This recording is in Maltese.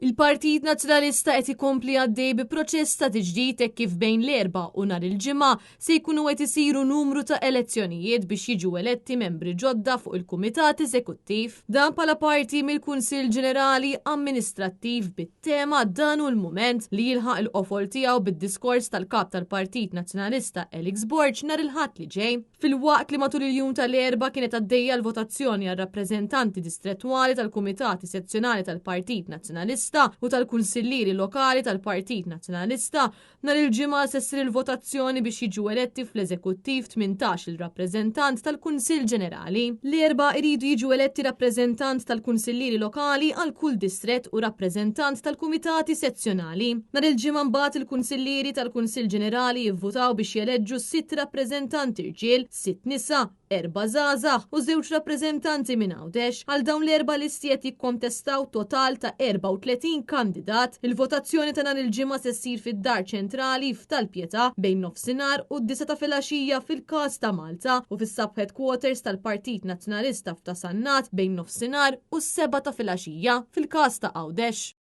Il-Partit Nazzjonalista qed ikompli għaddej bi proċess ta' tiġdid hekk kif bejn l-Erbgħa u nhar il-Ġimgħa se jkunu qed isiru numru ta' elezzjonijiet biex jiġu eletti membri ġodda fuq il-Kumitat Eżekuttiv. Dan bħala parti mill-Kunsill Ġenerali Amministrattiv bit-tema 'Dan hu l-mument' li jilħaq il-qofol tiegħu bid-diskors tal-Kap tal-Partit Nazzjonalista Alex Borg nhar il-Ħadd li ġej. Filwaqt li matul il-jum tal-Erbgħa kienet għaddejja l-votazzjoni għar-rappreżentanti distrettwali tal-kumitati sezzjonali tal-Partit Nazzjonalista u tal-kunsillieri lokali tal-Partit Nazzjonalista, nhar il-Ġimgħa se ssir il-votazzjoni biex jiġu eletti fl-eżekuttiv 18-il rappreżentant tal-Kunsill Ġenerali. L-Erbgħa iridu jiġu eletti rappreżentant tal-kunsillieri lokali għal kull distrett u rappreżentant tal-kumitati sezzjonali. Nhar il-Ġimgħa mbagħad il-kunsillieri tal-Kunsill Ġenerali jivvutaw biex jeleġġu sitt rappreżentanti rġiel, sitt nisa, erba' żgħażagħ u żewġ rappreżentanti minn Għawdex. Għal dawn l-erba' listi qed jikkontestaw total ta' 34 kandidat. Il-votazzjoni ta' nhar il-Ġimgħa se ssir fid-Dar Ċentrali f'Tal-Pietà bejn nofsinhar u d-disgħa ta' filgħaxija fil-każ ta' Malta u fis-sub-headquarters tal-Partit Nazzjonalista f'Ta' Sannat bejn nofsinhar u s-sebgħa ta' filgħaxija fil-każ ta' Għawdex.